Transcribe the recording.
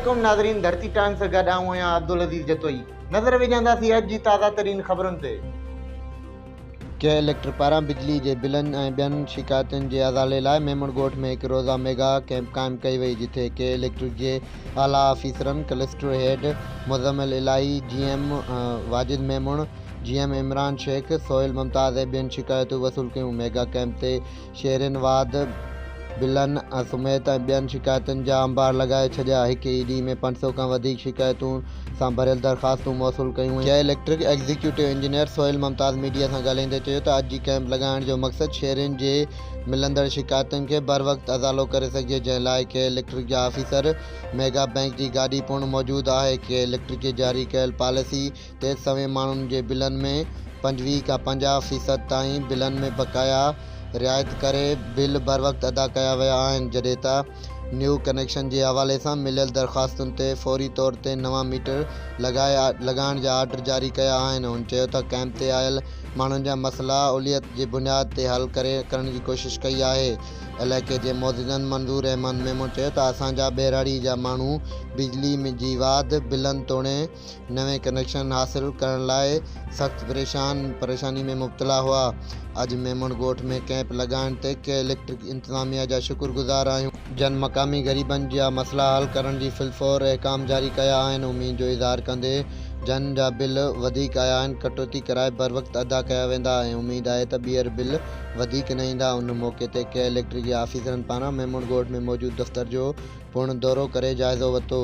عليڪم ناظرين ڌرتي ٽائمز سان گڏ آئون آهيان عبدالعزيز جتوئي نظر وجهنداسين اڄ جي تازه ترين خبرن تي. ڪي اليڪٽرڪ پاران بجلي جي بلن ۽ ٻين شڪايتن جي ازالي لاء ميمڻ ڳوٺ ۾ هڪ روزه ميگا ڪئمپ قائم ڪئي وئي جتي ڪي اليڪٽرڪ جي اعليٰ آفيسرن cluster head Muzammil Elahi, G M Wajid Memon, G M Imran Shaikh, Sohail Mumtaz ۽ ٻين شڪايتون وصول ڪيون. ميگا ڪئمپ تي شهرين واڌ بلن سميت ۽ ٻين شڪايتن جا انبار لڳائي ڇڏيا. هڪ ئي ڏينهن ۾ 500 کان وڌيڪ شڪايتون سان ڀريل درخواستون موصول ڪيون ويون. K electric executive engineer Sohail Mumtaz media سان ڳالهائيندي چيو ته اڄ جي ڪئمپ لڳائڻ جو مقصد شهرين جي ملندڙ شڪايتن کي بروقت ازالو ڪري سگهجي جنهن لاء ڪي اليڪٽرڪ جا آفيسر ميگا بئنڪ جي گاڏي پڻ موجود آهي. ڪي اليڪٽرڪ جي جاري ڪيل پاليسي تحت سوين ماڻهن جي بلن ۾ 25 کان 50 فيصد تائين بلن ۾ بقايا رعايت ڪري بل بروقت ادا ڪيا ويا آهن جڏهن ته نيو ڪنيڪشن جي حوالي سان مليل درخواستن تي فوري طور تي نوان ميٽر لڳائڻ جا آرڊر جاري ڪيا آهن هن چيو ته ڪئمپ تي آيل ماڻهن جا مسئلا اوليت جي بنياد تي حل ڪرڻ جي ڪوشش ڪئي آهي علائقي جي معززن منظور احمد ميمڻ چيو ته اسان جا ٻهراڙي جا ماڻهو بجلي جي واڌ بلن توڻي نوين ڪنيڪشن حاصل ڪرڻ لاء سخت پريشان پريشاني ۾ مبتلا هئا. اڄ ميمڻ ڳوٺ ۾ ڪئمپ لڳائڻ تي ڪي اليڪٽرڪ انتظاميا جا شڪر گذار آهيون، جن مقامي غريبن جا مسئلا حل ڪرڻ جي في الفور احڪام جاري ڪيا آهن، اميد جو اظهار ڪندي جن جا بل وڌيڪ آيا آهن ڪٽوتي ڪرائي بروقت ادا ڪيا ويندا ۽ اميد آهي ته ٻيهر بل وڌيڪ نه ايندا، ان موقعي تي ڪي اليڪٽرڪ جي آفيسرن پاران ميمڻ ڳوٺ ۾ موجود دفتر جو پڻ دورو ڪري جائزو ورتو.